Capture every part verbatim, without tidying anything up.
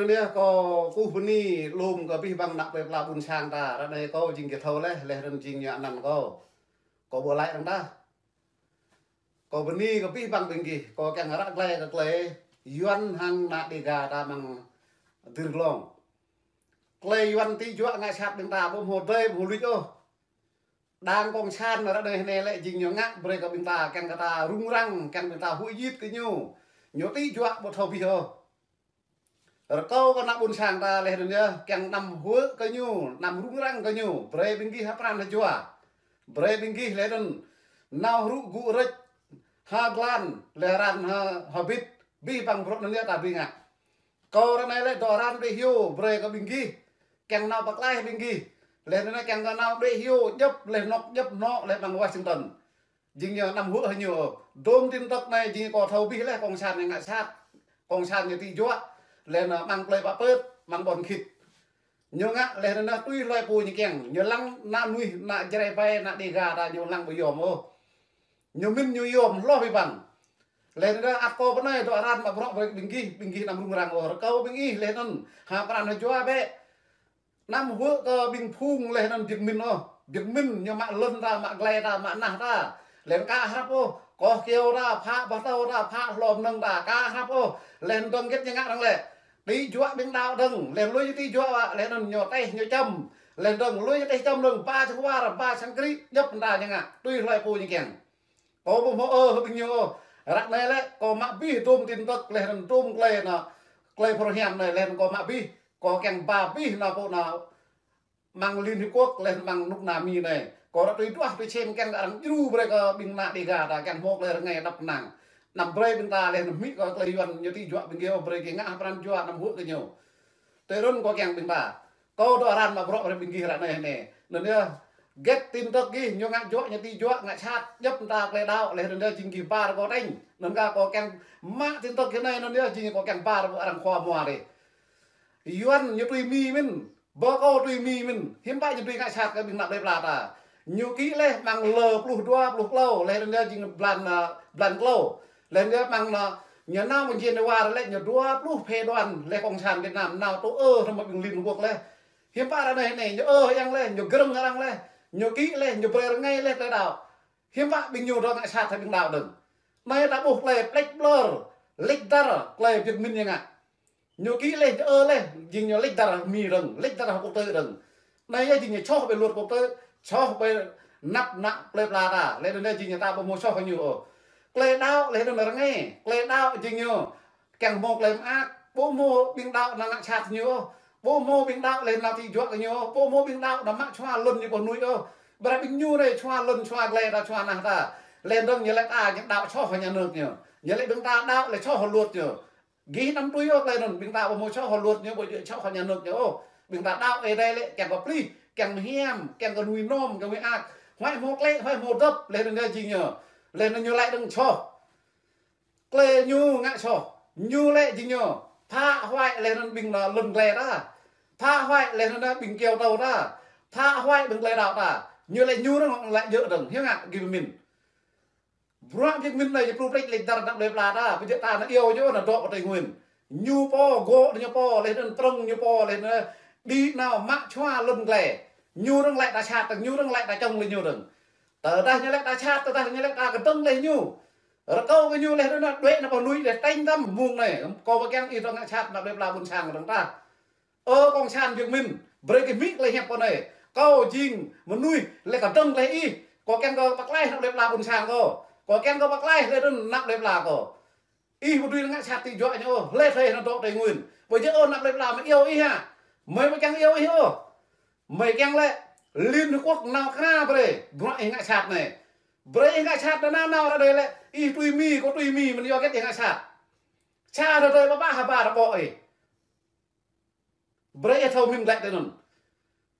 Yua kâo kơkuh bơni lŏm kơ abih bang ană plơi pla ƀuôn sang ta, ră anai kâo jing kơ thâo laih, laih anŭn jing ñu anăn kâo. Kâo ƀu laĭ arăng tah. Kâo bơni kơ abih bang ƀing gih, kâo kiăng ră glai kơ tơlơi Yuan hăng ană Dêga ta amăng Dir Glông. Tơlơi Yuan tĭ juă ngă sat ƀing ta ƀu hmâo dơi ƀu hmâo luč ôh. Đảng Cộng sản ră anai hơnai lĕ jing ñu ngă brơi kơ ƀing ta, kiăng kơ ta rŭng răng, kiăng ƀing ta huĭ jĭt kơ ñu. Ñu tĭ juă ƀu thâo abih ôh. Rơkâo kơ ană ƀuôn sang ta laih anŭn yơh, kiăng anăm huĭ kơ ñu, anăm rŭng răng kơ ñu, brơi ƀing gih ha pran ha jua. Brơi ƀing gih laih anŭn nao hruh gŭ rĕč, ha glan, laih arăng ha, ha bit, abih bang bruă anŭn yơh ta ƀing ngă. Kâo ră anai lĕ dŏ arăng đuaĭ hyu, brơi kơ ƀing gih, kiăng nao pơklaih ƀing gih. Laih anŭn kiăng kơ nao đuaĭ hyu, djŏp laih anŏ, djŏp anŏ, laih amăng Washington. Jing ñu anăm huĭ hăng ñu. Dôm tin tức anai jing kâo thâo abih laih, Cộng sản ñu ngă sat. Cộng sản ñu tĭ juă. Laih anŭn amăng plơi pă pơt, amăng ƀôn khit. Ñu ngă laih anŭn tui hloi pô ñu kiăng. Ñu lăng ană mơnuih, ană Jrai ƀai, ană Dêga ta ñu lăng ƀu yom ôh. Ñu mĭn ñu yom hloh abih bang. Laih anŭn ăt kâo pơ anai dŏ arăng mă bruă brơi ƀing gih, ƀing gih anăm rŭng răng ôh. Rơkâo ƀing gih laih anŭn ha pran ha jua bĕ. Anăm huĭ kơ ƀing phung laih anŭn Việt Minh ôh. Việt Minh ñu mă lŏn ta, mă glai ta, mă nah ta. Laih anŭn ka hrăp ôh. Koh kiêu ta, phă ƀah tâo ta, phă hlô mơnơ̆ng ta, ka hrăp ôh. Laih anŭn dơ̆ng hơget ñu ngă arăng lĕ. Tĭ juă ƀing đaŏ dơ̆ng. Laih anŭn lui ñu tĭ juă wă. Laih anŭn ñu teh ñu čăm. Laih anŭn dơ̆ng lui ñu teh čăm dơ̆ng. Ba sang war, ba sang krĭ. Djŏp mơta ñu ngă. Tui hloi pô ñu kiăng. Kâo ƀu hmâo ơ hơ ƀing ñu ôh. Ră anai lĕ, kâo mă abih dôm tin tức laih anŭn dôm tơlơi anŭn, tơlơi phrâo hiam anai laih anŭn kâo mă abih. Kâo kiăng ba abih anŭn pô anŭn amăng Liên Hiệp Quốc laih anŭn amăng nước Na Mi anai. Kâo ră tui duah tui čem kiăng kơ arăng djru brơi kơ ƀing ană Dêga ta kiăng hmâo tơlơi rơngai đăp năng. Anăm brơi ƀing ta laih anŭn hmư̆ kơ tơlơi Yuan ñu tĭ juă ƀing gih ôh, brơi gih ngă ha pran jua anăm huĭ kơ ñu. Tui anŭn kâo kiăng ƀing ta. Kâo dŏ arăng mă bruă brơi ƀing gih ră anai hơnai. Anŭn yơh, hơget tin tức gih, ñu ngă juă, ñu tĭ juă, ngă sat, djŏp mơta tơlơi đaŏ, laih anŭn yơh jing gih ƀar kâo tĕnh. Anŭn kơ kâo kiăng mă tin tức hơnai, anŭn yơh jing kâo kiăng ƀar arăng khua mua dih. Yuan ñu tui Mi mĭn, ƀơ kâo tui Mi mĭn, hiư̆m pă ñu tui ngă sat kơ ƀing ană plơi pla ta. Ñu kĭ laih amăng lơ pluh dua pluh klâo, laih anŭn yơh jing blan, a, blan klâo. Laih anŭn yơh amăng anŭn, ñu nao mơ̆ng January lĕ ñu dua pluh phái đoàn laih Cộng sản Việt Nam nao tŭ ơ hrŏm ƀing Liên Hợp Quốc laih. Hiư̆m pă ră anai anai, ñu ơ hăng laih, ñu grơ̆ng arăng laih, ñu kĭ laih, ñu brơi rơngai laih tơlơi đaŏ. Hiư̆m pă ƀing ñu dŏ ngă sat hăng ƀing đaŏ dơ̆ng. Anai ta ƀuh tơlơi plĕč ƀlơr, lĕč dar, tơlơi Việt Minh ñu ngă. Ñu kĭ laih, ñu ơ laih, jing ñu lĕč dar Mi dơ̆ng, lĕč dar quốc tế dơ̆ng. Anai yơh jing ñu soh ƀơi luật quốc tế, soh ƀơi anăp ană plơi pla ta, laih anŭn jing ñu ta ƀu hmâo soh kơ ñu ôh. Tơlơi đaŏ laih anŭn rơngai, tơlơi đaŏ jing ñu kiăng hmâo tơlơi mơak, ƀu hmâo ƀing đaŏ anŭn ngă sat ñu ôh, ƀu hmâo ƀing đaŏ laih anŭn tĭ juă kơ ñu ôh, ƀu hmâo ƀing đaŏ anŭn mă čua lŏn ñu ƀu hnuih ôh. Brơi ƀing ñu anai čua lŏn čua glai ta čua nah ta. Laih anŭn ñu laĭ ta ñu đaŏ soh hăng nhà nước ñu. Ñu laĭ ƀing ta đaŏ laih soh hăng luật ñu. Gih anăm tui ôh tơlơi anŭn, ƀing ta ƀu hmâo soh hăng luật ñu, ƀu djơ̆ soh hăng nhà nước ñu ôh. Ƀing ta đaŏ Ơi Adai lĕ kiăng kơ plih, kiăng kơ hiam, kiăng kơ nuih nŏm, kiăng kơ mơak. Huai hmâo klĕ, huai hmâo dŏp, laih anŭn yơh jing ñu. Laih anŭn ñu laĭ dơ̆ng soh. Tơlơi ñu ngă soh, ñu lĕ jing ñu phá hoại laih anŭn ƀing anŭn lŏn glai ta. Phá hoại laih anŭn ƀing kiao tâo ta. Phá hoại ƀing glai đaŏ ta. Ñu lĕ ñu dơ̆ng lĕ djơ̆ dơ̆ng, hiư̆m ngă gih pơmĭn. Bruă Việt Minh anai ñu pru plĕč lĕč dar anăp plơi pla ta, pơjơ̆ ta anŭn iâu ñu anŭn dŏ pơ Tây Nguyên. Ñu pô, gŏ ñu pô, laih anŭn prŏng ñu pô, laih anŭn đĭ nao mă čua lŏn glai. Ñu dơ̆ng lĕ ta sat, ñu dơ̆ng lĕ ta čŏng laih ñu dơ̆ng. Tơdah ñu lĕ ta sat, tơdah ñu lĕ ta kơdơ̆ng laih ñu. Rơkâo kơ ñu laih anŭn đuaĭ nao pơ nuih laih tĕnh tăm mơ̆ng anai. Kâo ƀu kiăng ih dŏ ngă sat anăp plơi pla ƀuôn sang dơ̆ng tah. Ơ Cộng sản Việt Minh, brơi kơ mĭ laih hiăp kâo anai. Kâo jing mơnuih laih kơdơ̆ng laih ih. Kâo kiăng kơ pơklaih anăp plơi pla ƀuôn sang kâo. Kâo kiăng kơ pơklaih laih anŭn anăp plơi pla kâo. Ih ƀu dưi ngă sat tĭ juă ñu ôh, laih laih anŭn dŏ Tây Nguyên. Ƀu djơ̆ ôh anăp plơi pla mă iâu ih hă. Mơi ƀu kiăng iâu ih ôh. Mơi kiăng lĕ Liên Hợp Quốc nao kơna brơi bruă ih ngă sat anai. Brơi ih ngă sat anŭn nao ră anai lĕ ih tui Mi, kâo tui Mi, mơ̆n yua hơget ih ngă sat. Sa ră anai ƀă ƀă hơbă rơbŏ ih. Brơi ih thâo mĭn glaĭ tui anŭn.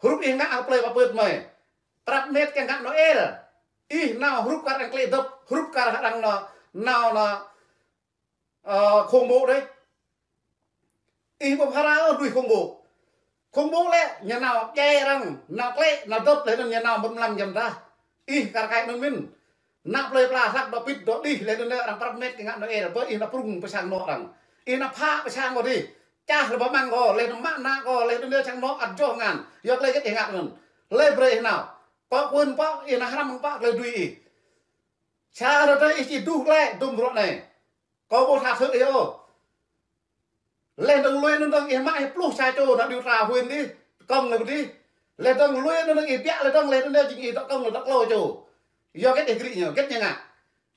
Hrup ih ngă hơplơi pơpơt mơi. Prăp met kiăng ngă Noel. Ih nao hrup kar arăng klĕ dŏp, hrup kar arăng nao, nao, nao, ơ, khủng bố đôč. Ih ƀu phara ôh tui khủng bố. Khủng bố lĕ, ñu nao pơdjai arăng, nao klĕ, nao dŏp laih anŭn ñu nao ƀơ̆ng mlam jăm tah. Ih kar kaĭ anŭn mĭn. Anăp plơi pla hlăk dŏ pĭt dŏ đih laih anŭn arăng prăp met kiăng ngă Noel, ƀơi ih nao prŭng pơ sang anŏ arăng. Ih nao phă pơ sang kâo dih. čah lĕ ƀă măng kâo, lĕ anŭn mă ană kâo, lĕ anŭn anai čang anŏ ăt joh ngăn. Yua kơ lĕ hơget ih ngă anŭn. Lĕ brơi ih nao. Kâo kơ ƀing pô, ih nao hrăm ƀing pô, lĕ dưi ih. Sa rơdêh ih či duh lĕ, dŭm bruă anai. Kâo ƀu tha thâo ih ôh. Lĕ dơ̆ng lui anŭn dơ̆ng ih mă ih pluh sa čô nao điều tra huyện dih, công nao dih. Lĕ dơ̆ng lui anŭn dơ̆ng ih biă lĕ dơ̆ng lĕ anŭn jing ih dŏ công nao dŏ klâo čô. Yua hơget ih gri ñu, hơget ñu ngă.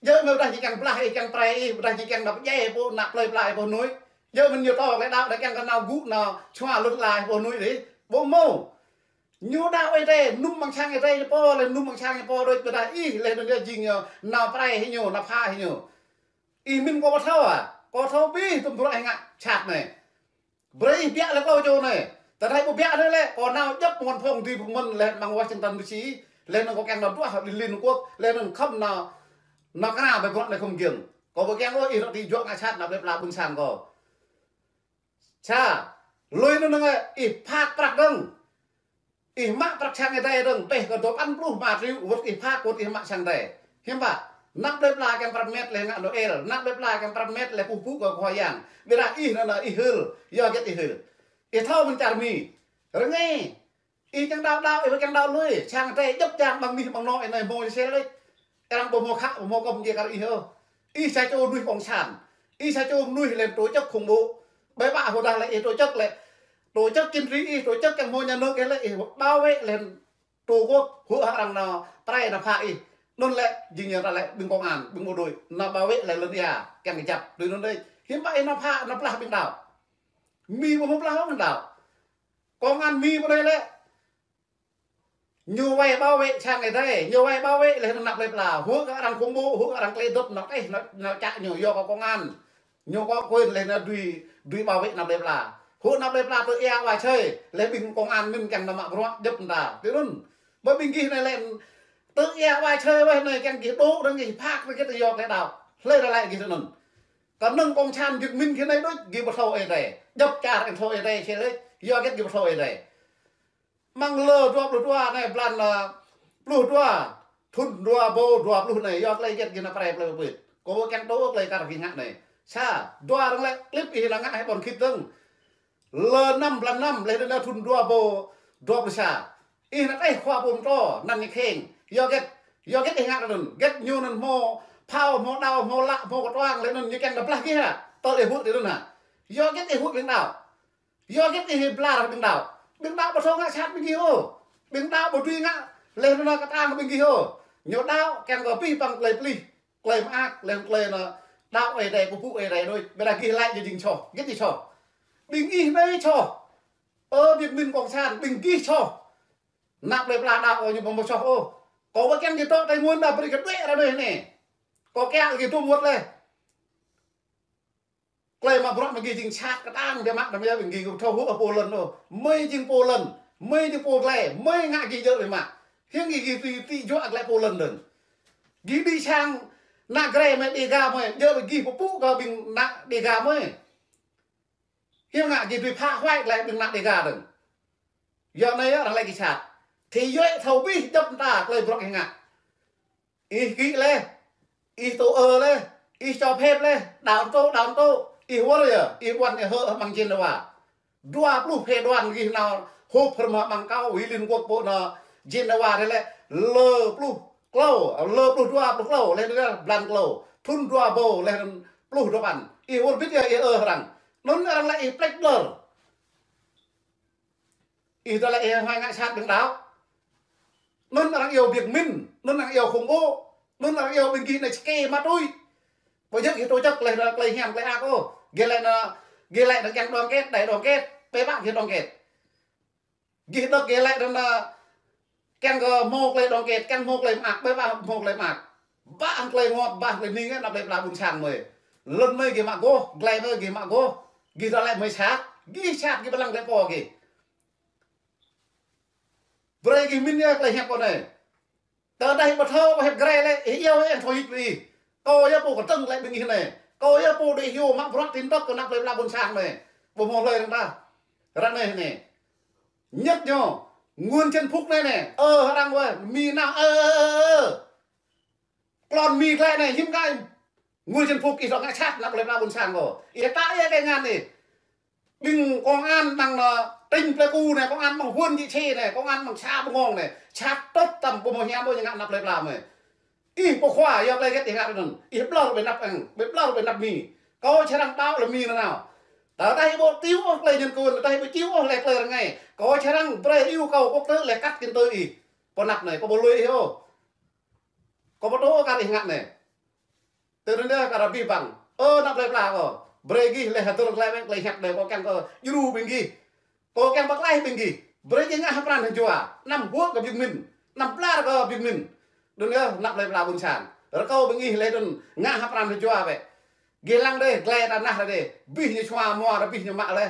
Djơ̆ mơ̆ ƀôdah ñu kiăng blah ih, kiăng prai ih, ƀôdah ñu kiăng nao pơdjai pô, nao plơi pla ih pô nuih. Djơ̆ mơ̆n ñu tŏ lĕ đaŏ, đaŏ kiăng kơ nao gŭ, nao čua lŭt la ih pô nuih dih. Ƀu hmâo. Ñu đaŏ Ơi Adai, nŭm amăng sang Ơi Adai ñu pô, lĕ nŭm amăng sang ñu pô đôč ƀôdah ih, lĕ anŭn jing ñu, nao prai hĭ ñu, nao pha hĭ ñu. Ih mĭn kâo ƀu thâo ah, kâo thâo abih tơm bruă ih ngă sat anai. Brơi ih biă lĕ klâo čô anai. Tơdah ƀu biă anai lĕ, kâo nao djŏp mơ̆n phŏng dưi phŏng mơ̆n lĕ amăng Washington D C, lĕ anŭn kâo kiăng nao duah Liên Hợp Quốc, lĕ anŭn khŏm nao, nao kơna ƀơi bruă anai khŏm giŏng. Kâo ƀu kiăng ôh ih rŏ ti juă ngă sat nao plơi pla ƀôn sang kâo. Sa, lui anŭn dơ̆ng ih phak prăk dơ̆ng. Ih mă prăk sang Ơi Adai dơ̆ng, pĕh kơ dua păn pluh ma triu, wơ̆t ih phak, wơ̆t ih mă sang Ơi Adai. Hiư̆m pă, nao plơi pla kiăng prăp met lĕ ngă Noel, nao plơi pla kiăng prăp met lĕ pŭ pŭ kơ Khua Yang. Ƀôdah ih anŭn, anŭn ih hil, yua hơget ih hil. Ih thâo mơ̆n čar Mi. Rơngai. Ih kiăng đaŏ đaŏ, ih ƀu kiăng đaŏ lui. Sang Ơi Adai djŏp čang ƀăng mih ƀăng anŏ anai hmâo sel lĕ. Arăng ƀu hmâo khă, ƀu hmâo kŏm djai kar ih ôh. Ih sa čô mơnuih cộng sản. Ih sa čô mơnuih lĕ tổ chức khủng bố. Ƀai ƀă hơdah lĕ ih tổ chức lĕ. Tổ chức chính trị ih, tổ chức kiăng hmâo nhà nước ih lĕ ih bảo vệ lĕ Tổ quốc, hŭ hăng arăng nao prai nao pha ih. Anŭn lĕ jing ñu ta lĕ ƀing công an, ƀing bộ đội, nao bảo vệ lĕ lŏn ia, kiăng kơjăp. Tui anŭn đôč. Hiư̆m pă ih nao pha, nao blah ƀing đaŏ. Mi ƀu hmâo blah ƀing đaŏ. Công an Mi ƀu đôč lĕ. Ñu wai bảo vệ sang Ơi Adai, ñu wai bảo vệ lĕ nao plơi pla, hŭ kơ arăng khủng bố, hŭ kơ arăng klei dŏp nao tĕh, nao, nao čă ñu, yua kơ công an. Ñu có quyền lĕ nao dưi, dưi bảo vệ nao plơi pla. Hŭ nao plơi pla tơ ia wa čơi, lĕ ƀing công an mĭn kiăng nao mă bruă djŏp mơta. Tui anŭn, ƀơi ƀing gih anai lĕ, tơ ia wa čơi weh anai kiăng gih dŏ dơ̆ng gih phak, gih yua klei đaŏ. Hlơi ră lĕ gih tui anŭn. Kơnơ̆ng cộng sản Việt Minh gih anai đôč, gih ƀu thâo Ơi Adai. Djŏp čar ih thâo Ơi Adai, čê lĕ, yua hơget gih ƀu thâo Ơi Adai. Amăng lơ dua pluh dua anai blan, ơ, pluh dua, thŭn dua rơbâo dua pluh anai, yua klei hơget gih nao prai plei pơpit. Kâo ƀu kiăng tŭ klei kar gih ngă anai. Sa, dua arăng lĕ klip ih nao ngă hĭ ƀôn khit dơ̆ng. Lơ năm blan năm, lĕ anŭn thŭn dua rơbâo dua pluh sa. Ih nao tĕh khua pô mơtô, anăn ñu kheng. Yua hơget, yua hơget ih ngă anŭn. Hơget ñu anŭn hmâo phao, hmâo đao, hmâo lă, hmâo kơtuang, lĕ anŭn ñu kiăng nao blah gih hă. Tơl ih hŭ tui anŭn hă. Yua hơget ih hŭ ƀing đaŏ. Yua hơget ih blah ƀing đaŏ. Ƀing đaŏ ƀu thâo ngă sat ƀing gih ôh. Ƀing đaŏ ƀu dưi ngă lĕ anŭn kơtang ƀing gih ôh. Ñu đaŏ kiăng kơ abih bang klei pơplih, klei mơak, lĕ klei nao đaŏ Ơi Adai, pŭ pŭ Ơi Adai đôč. Ƀôdah gih laĭ ñu jing soh, hơget jing soh. Ƀing ih anai soh. Ơ Việt Minh cộng sản, ƀing gih soh. Nao plơi pla đaŏ ñu ƀu hmâo soh ôh. Kâo ƀu kiăng gih dŏ Tây Nguyên đa brơi kơ đuaĭ ră anai anai. Kâo kiăng gih dŏ mŭt lĕ. Klei mă bruă mơ̆ng gih jing sat kơtang biă mă, đăm ia ƀing gih kơ thâo hŭ ơ pô lŏn ôh. Mơi jing pô lŏn, mơi jing pô glai, mơi ngă gih djơ̆ biă mă. Hiư̆m gih, gih tui, tui juă glai pô lŏn dơ̆ng. Gih đĭ sang ană Jrai mơi, Đêga mơi, djơ̆ ƀing gih pơpŭ kơ ƀing ană Đêga mơi. Hiư̆m ngă gih tui phá hoại glai ƀing ană Đêga dơ̆ng. Yua anai yơh arăng lĕ gih sat. Thì yua thâo abih djŏp mơta klei bruă gih ngă. Ih kĭ lĕ, ih tŭ ơ lĕ, ih cho phép lĕ, đaŏ tŭ, đaŏ tŭ, ih wơr yơh, ih ƀuăn ih hơ̆ amăng Geneva. Dua pluh phái đoàn gih nao họp hrŏm hăng kâo, Ủy Liên Quốc pô nao Geneva dih lĕ, lơ pluh klâo, lơ pluh dua pluh klâo, lĕ dih blan klâo, thŭn dua rơbâo lĕ pluh dua păn. Ih wơr bĭt yơh, ih ơ arăng. Anŭn arăng lĕ ih plĕč blơr. Ih ta lĕ ih hmâo ngă sat ƀing đaŏ. Anŭn arăng iâu Việt Minh, anŭn arăng iâu khủng bố, anŭn arăng iâu ƀing gih anai čơkê ma túy. Ƀu djơ̆ gih tổ chức lĕ, klei hiam klei ak ôh. Gih lĕ anŭn, gih lĕ anŭn kiăng đoàn kết, đa đoàn kết, ƀai ƀă gih đoàn kết. Gih đŏk gih lĕ anŭn kiăng kơ hmâo klei đoàn kết, kiăng hmâo klei mơak, ƀai ƀă hmâo klei mơak. Ƀă hăng klei ngŏt, ƀă hăng klei ning, nao plei pla ƀôn sang mơi. Lŏn mơi gih mă gôh, glai mơi gih mă gôh. Gih ta lĕ mơi sat, gih sat gih ƀu lăng glai pô gih. Brơi gih mĭn yơh klei hiăp kâo anai. Tơdah ih ƀu thâo, ƀu hiăp Jrai lĕ, ih iâu ih thâo hĭ ƀơi ih. Kâo yơh pô kơtơ̆ng glaĭ ƀing ih anai. Kâo yơh pô đĭ hyu mă bruă tin tức kơ ană plei pla ƀôn sang anai. Ƀu hmâo hlơi arăng ta. Ră anai anai. Nhất ñu, Nguyễn Xuân Phúc anai anai. Ơ, arăng wơ̆t, Mi nao, ơ, ơ, ơ, ơ. Klon Mi glaĭ anai, hiư̆m kơ Nguyễn Xuân Phúc ih dŏ ngă sat ană plei pla ƀôn sang kâo. Ih ta yơh kơ ngăn ih. Ƀing công an ƀing ană tỉnh Pleiku anai, công an ƀing huyện Dị Xê anai, công an ƀing xã Bơngong anai, čăt tơ̆t tăm ƀu hmâo hiam ôh ñu ngă ană plơi pla mơi. Ih pô khua, yua tơlơi hơget ih ngă tui anŭn? Ih ƀlŏr ƀơi anăp eng, ƀlŏr ƀơi anăp Mi. Kâo čơrang đaŏ lĕ Mi nanao. Tơdah ih ƀu tiu ôh tơlơi nhân quyền, tơdah ih ƀu tiu ôh lĕ tơlơi rơngai, kâo čơrang brơi yêu cầu quốc tế lĕ cắt kinh tế ih. Pơ anăp anai, kâo ƀu lui ih ôh. Kâo ƀu tŭ kar ih ngă anai. Tui anŭn yơh kar abih bang. Ơ ană plơi pla kâo, brơi gih lĕ hơdơr glaĭ wĕ tơlơi hiăp anai, kâo kiăng kơ djru ƀing gih. Kâo kiăng pơklaih ƀing gih. Brơi gih ngă hăng pran hăng jua. Anăm huă kơ ƀing min. Anăm blar kơ ƀing min. Anŭn yơh ană plơi pla ƀôn sang. Rơkâo ƀing gih lĕ anŭn ngă hăng pran hăng jua wĕ. Gih lăng dêh, glaĭ ta nah dêh. Abih ñu čua hmua, abih ñu mă lĕ.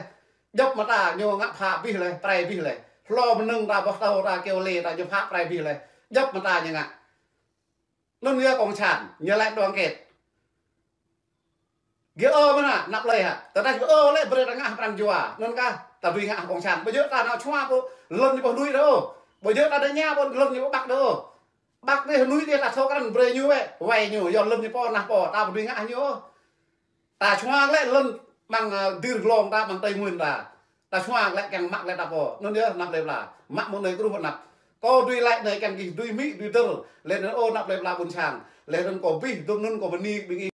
Djŏp mơta ñu ngă pha abih lĕ, prai abih lĕ. Hlô mơnơ̆ng ta, boh tâo ta, kơyâo lê ta, ñu pha prai abih lĕ. Djŏp mơta ñu ngă. Anŭn yơh cộng sản, ñu laĭ đoàn kết. Gih ơ mơ̆n hă, ană plơi hă. Tơdah gih ơ lĕ brơi ta ngă hăng pran jua. Anŭn kah, ta dưi ngă hăng cộng sản. Ƀu djơ̆ ta nao čua ƀu lŏn ñu ƀu hơnuih đôč. Ƀu djơ̆ ta đa ña ƀu lŏn ñu ƀu ƀăk đôč. Ƀăk dêh hơnuih dêh ta thâo krăn brơi ñu wĕ, wai ñu, yua lŏn ñu pô, nah pô, ta ƀu dưi ngă hăng ñu. Ta čua lĕ lŏn ƀing, ơ, Dir Glông ta, ƀing Tây Nguyên ta. Ta čua lĕ kiăng mă lĕ ta pô. Anŭn yơh ană plơi pla. Mă mơ̆ng anai kơruh anăp. Kâo dưi laĭ anai kiăng gih dưi hmư̆, dưi dơ̆r. Lĕ anŭn ơ ană plơi pla ƀôn sang. Lĕ anŭn kâo abih, dŏ anŭn kâo bơni ƀing